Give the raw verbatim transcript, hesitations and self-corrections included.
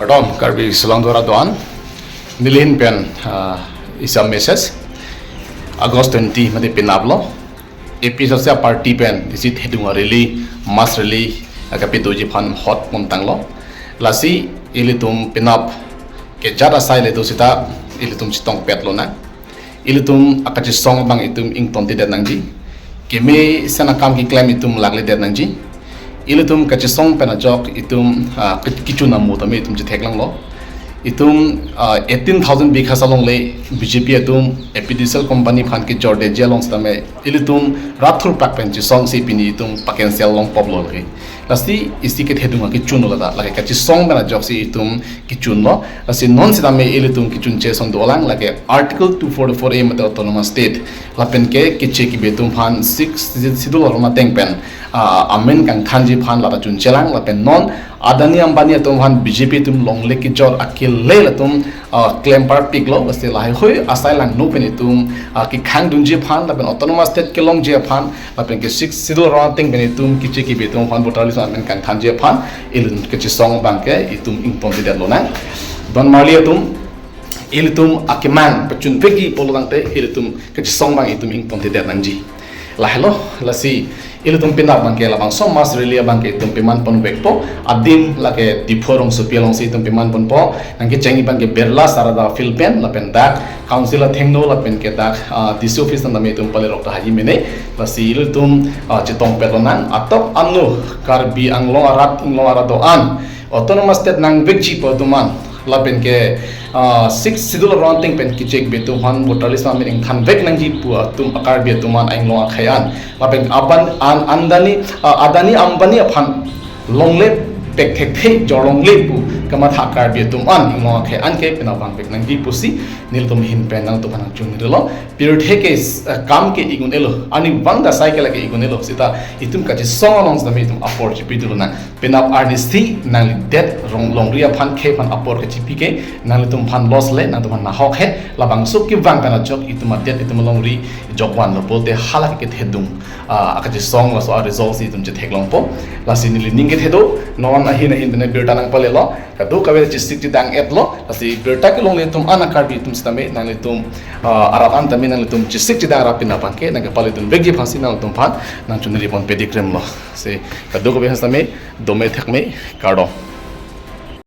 Kardom, Karbi Anglong arat do-an. Nelihin pen, ah, isi a-message. August twenty mate penap lo. A P H L C party pen isi thedung a-rally, mass rally, ah, kapadoji aphan hot montang lo. Lasi ilitum penap kejat asai le do seta ilitum chetongpet lonang. Ilitum akachesong abang itum ingtontidet nangji. Kemesen akam keklem itum lakledet nangji. Ilitum kachesong pen ajok itum, ah, ke-, kechun amo tame itum chetheklonglo. Itum, ah, eighteen thousand bigha along le B J P atum A P D C L company aphan kejordetji along setame ilitum rat thurpak pen chesongsi pini itum pa-cancel longpoplo lake. Lasi isi kethedung akechun lo ta, lake kachesong pen ajoksi itum kechunlo. Lasi non setame ilitum kechunche ason dolang, lake Article two forty-four A mate Autonomous State lapen ke keche kebe atum aphan Sixth Schedule aron ateng pen, ah, amen kangthanji aphan lata chunchelang, lapen non Adani Ambani atum aphan B J P atum longle kejor akele latum, ah, klem parpiklo. Lasi lahai hui asai langno pen itum, ah, kekhangdunji aphan lapen Autonomous State kelongji aphan lapen ke Sixth Schedule aron ateng pen itum keche kebe atum aphan voter list amen kangthanji aphan ilitum kachesong abang ke itum ingtontidet lonang. Don marli atum, ilitum akemang pachunvekji pulo tangte ilitum kachesong abang itum ingtontidet nangji. Lahelo, lasi ilitum penap abang ke labangso mass rally abang ke itum peman ponvekpo, adim lake Diphu rongsopi alongsi itum peman ponpo, nangkecheng abang ke Birla Sarada field pen, lapen dak council athengno lapen ke dak, ah, D C office nang tame itum palerok ta haji mene. Lasi ilitum, ah, chetongpet lonang, atok ano Karbi Anglong arat, Anglong arat do-an Autonomous State nangvekji pu atum an lapen ke, ah, Sixth Schedule aron ateng pen keche kebe atum aphan voter list amen ingthanvek nangji pu atum a-Karbi atum an, Anglong akhei an, lapen aban an Andani, ah, Adani Ambani aphan longle pek thekthe, jor longle pu kamatha Karbi atum an, Anglong akhei an ke penap vangvek nangji pusi nelitum ahin pen nangtum aphan nangchungrilo. Pirthe ke, eh, kam ke ikun-elo, arnivang asai ke lake ikun-elo seta itum kachesong along setame itum apor chipidun lonang. Penap arnisi nanglidet rong longri aphan khei aphan apor kachipi ke nanglitum aphan loss le, nangtum aphan nahok he. Labangso kevang pen ajok itum adet itum alongri jokvanlo pulote hala ke kethedung, ah, akachesong laso a-result si itum chetheklongpo. Lasi neli ning kethe do, non ahin ahin pen birta nangpalelo. Kadokave chesik chedang-etlo, lasi birta kelongle atum an a-Karbi atum setame nanglitum, ah, arat an tame nanglitum chesik chedang rap penap abang ke nangkepalidunvekji aphansi nangtum aphan nangchunri ponpe dikrimlo. Si kadokave setame dome thekme, kardom.